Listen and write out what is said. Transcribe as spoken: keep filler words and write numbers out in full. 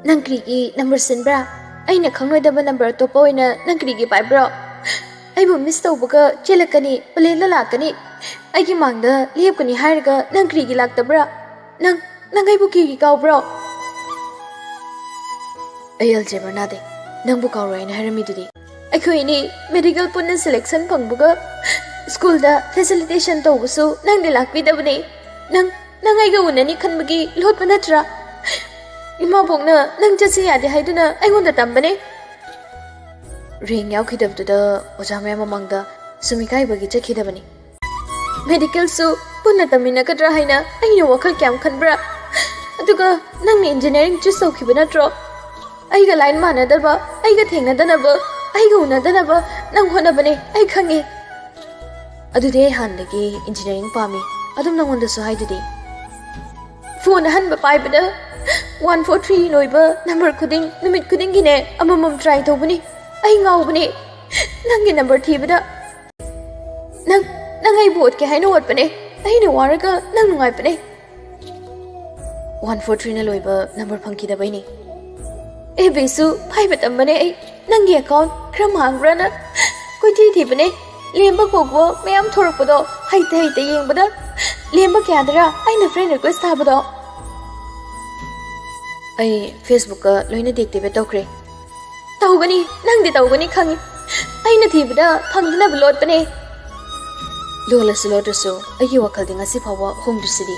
ꯅꯪ ꯀꯔꯤꯒꯤ ꯅꯝꯕꯔ ꯁꯤꯟꯕ꯭ꯔꯥ? ꯑꯩꯅ ꯈꯪꯂꯣꯏꯗꯕ ꯅꯝꯕꯔ ꯑꯇꯣꯞꯄ ꯑꯣꯏꯅ ꯅꯪ ꯀꯔꯤꯒꯤ ꯄꯥꯏꯕ꯭ꯔꯣ? ꯑꯩꯕꯨ ꯃꯤꯁ ꯇꯧꯕꯒ ꯆꯦꯜꯂꯛꯀꯅꯤ, ꯄ꯭ꯂꯦꯟꯗ ꯂꯥꯛꯀꯅꯤ, ꯑꯩꯒꯤ ꯃꯥꯡꯗ ꯂꯦꯞꯀꯅꯤ ꯍꯥꯏꯔꯒ ꯅꯪ ꯀꯔꯤꯒꯤ ꯂꯥꯛꯇꯕ꯭ꯔꯥ? ꯅꯪ, ꯅꯪ ꯑꯩꯕꯨ ꯀꯔꯤꯒꯤ ꯀꯥꯎꯕ꯭ꯔꯣ? ꯑꯩ ꯑꯜꯖꯦꯕꯔ ꯅꯥꯗꯦ, ꯅꯪꯕꯨ ꯀꯥꯎꯔꯣꯏ ꯍꯥꯏꯅ ꯍꯥꯏꯔꯝꯃꯤꯗꯨꯗꯤ꯫ ꯑꯩꯈꯣꯏ ꯑꯅꯤ ꯃꯦꯗꯤꯀꯦꯜ ꯄꯨꯟꯅ ꯁꯦꯂꯦꯛꯁꯟ ꯐꯪꯕꯒ ꯁ꯭ꯀꯨꯜꯗ ꯐꯦꯁꯤꯂꯤꯇꯦꯁꯟ ꯇꯧꯕꯁꯨ ꯅꯪꯗꯤ ꯂꯥꯛꯄꯤꯗꯕꯅꯤ꯫ ꯅꯪ, ꯅꯪ ꯑꯩꯒ ꯎꯅꯅꯤ ꯈꯟꯕꯒꯤ ꯂꯣꯠꯄ ꯅꯠꯇ꯭ꯔꯥ? ꯏꯃꯥꯕꯣꯛꯅ ꯅꯪ ꯆꯠꯁꯤ ꯌꯥꯗꯦ ꯍꯥꯏꯗꯨꯅ ꯑꯩꯉꯣꯟꯗ ꯇꯝꯕꯅꯦ꯫ ꯔꯦꯡ ꯌꯥꯎꯈꯤꯗꯕꯗꯨꯗ ꯑꯣꯖꯥ ꯃꯌꯥꯝ ꯃꯃꯥꯡꯗ ꯁꯨꯝ ꯏꯀꯥꯏꯕꯒꯤ ꯆꯠꯈꯤꯗꯕꯅꯤ꯫ ꯃꯦꯗꯤꯀꯦꯜꯁꯨ ꯄꯨꯟꯅ ꯇꯝꯃꯤꯟꯅꯒꯗ꯭ꯔꯥ ꯍꯥꯏꯅ ꯑꯩꯅ ꯋꯥꯈꯜ ꯀꯌꯥꯝ ꯈꯟꯕ꯭ꯔꯥ? ꯑꯗꯨꯒ ꯅꯪꯅ ꯏꯟꯖꯤꯅꯤꯌꯥꯔꯤꯡ ꯆꯨꯁ ꯇꯧꯈꯤꯕ ꯅꯠꯇ꯭ꯔꯣ? ꯑꯩꯒ ꯂꯥꯏꯟ ꯃꯥꯟꯅꯗꯕ, ꯑꯩꯒ ꯊꯦꯡꯅꯗꯅꯕ, ꯑꯩꯒ ꯎꯅꯗꯅꯕ ꯅꯪ ꯍꯣꯠꯅꯕꯅꯦ, ꯑꯩ ꯈꯪꯉꯦ꯫ ꯑꯗꯨꯗꯤ ꯑꯩ ꯍꯥꯟꯅꯗꯒꯤ ꯏꯟꯖꯤꯅꯤꯌꯥꯔꯤꯡ ꯄꯥꯝꯃꯤ, ꯑꯗꯨꯝ ꯅꯪꯉꯣꯟꯗꯁꯨ ꯍꯥꯏꯗꯨꯗꯤ꯫ ꯐꯣꯟ ꯑꯍꯟꯕ ꯄꯥꯏꯕꯗ ꯋꯥꯟ ꯐꯣꯔ ꯊ꯭ꯔꯤ ꯂꯣꯏꯕ ꯅꯝꯕꯔ ꯈꯨꯗꯤꯡ, ꯅꯨꯃꯤꯠ ꯈꯨꯗꯤꯡꯒꯤꯅꯦ, ꯑꯃꯃꯝ ꯇ꯭ꯔꯥꯏ ꯇꯧꯕꯅꯤ꯫ ꯑꯩ ꯉꯥꯎꯕꯅꯦ ꯅꯪꯒꯤ ꯅꯝꯕꯔ ꯊꯤꯕꯗ꯫ ꯅꯪ, ꯅꯪ ꯑꯩꯕꯨ ꯑꯣꯠꯀꯦ ꯍꯥꯏꯅ ꯑꯣꯠꯄꯅꯦ꯫ ꯑꯩꯅ ꯋꯥꯔꯒ ꯅꯪ ꯅꯨꯡꯉꯥꯏꯕꯅꯦ꯫ ꯋꯥꯟ ꯐꯣꯔ ꯊ꯭ꯔꯤꯅ ꯂꯣꯏꯕ ꯅꯝꯕꯔ ꯐꯪꯈꯤꯗꯕꯩꯅꯦ꯫ ꯑꯦꯐ ꯕꯤꯁꯨ ꯄꯥꯏꯕ ꯇꯝꯕꯅꯦ ꯑꯩ꯫ ꯅꯪꯒꯤ ꯑꯦꯀꯥꯎꯟ ꯀꯔꯝ ꯍꯥꯡꯕ꯭ꯔꯥꯅ ꯀꯣꯏꯊꯤ ꯊꯤꯕꯅꯦ꯫ ꯂꯦꯝꯕ ꯀꯧꯕ ꯃꯌꯥꯝ ꯊꯣꯔꯛꯄꯗꯣ ꯍꯩꯇ ꯍꯩꯇ ꯌꯦꯡꯕꯗ ꯂꯦꯝꯕ ꯀꯌꯥꯗꯔ ꯑꯩꯅ ꯐ꯭ꯔꯦꯟ ꯔꯤꯀ꯭ꯋꯦꯁ ꯊꯥꯕꯗꯣ꯫ ꯑꯩ ꯐꯦꯁꯕꯨꯛꯀ ꯂꯣꯏꯅ ꯗꯤꯑꯦꯛꯇꯤꯚꯦꯠ ꯇꯧꯈ꯭ꯔꯦ꯫ ꯇꯧꯒꯅꯤ, ꯅꯪꯗꯤ ꯇꯧꯒꯅꯤ ꯈꯪꯉꯤ꯫ ꯑꯩꯅ ꯊꯤꯕꯗ ꯐꯪꯗꯅꯕ ꯂꯣꯠꯄꯅꯦ꯫ ꯂꯣꯜꯂꯁꯨ ꯂꯣꯠꯇ꯭ꯔꯁꯨ ꯑꯩꯒꯤ ꯋꯥꯈꯜꯗꯤ ꯉꯁꯤ ꯐꯥꯎꯕ ꯍꯣꯡꯗ꯭ꯔꯤꯁꯤꯗꯤ꯫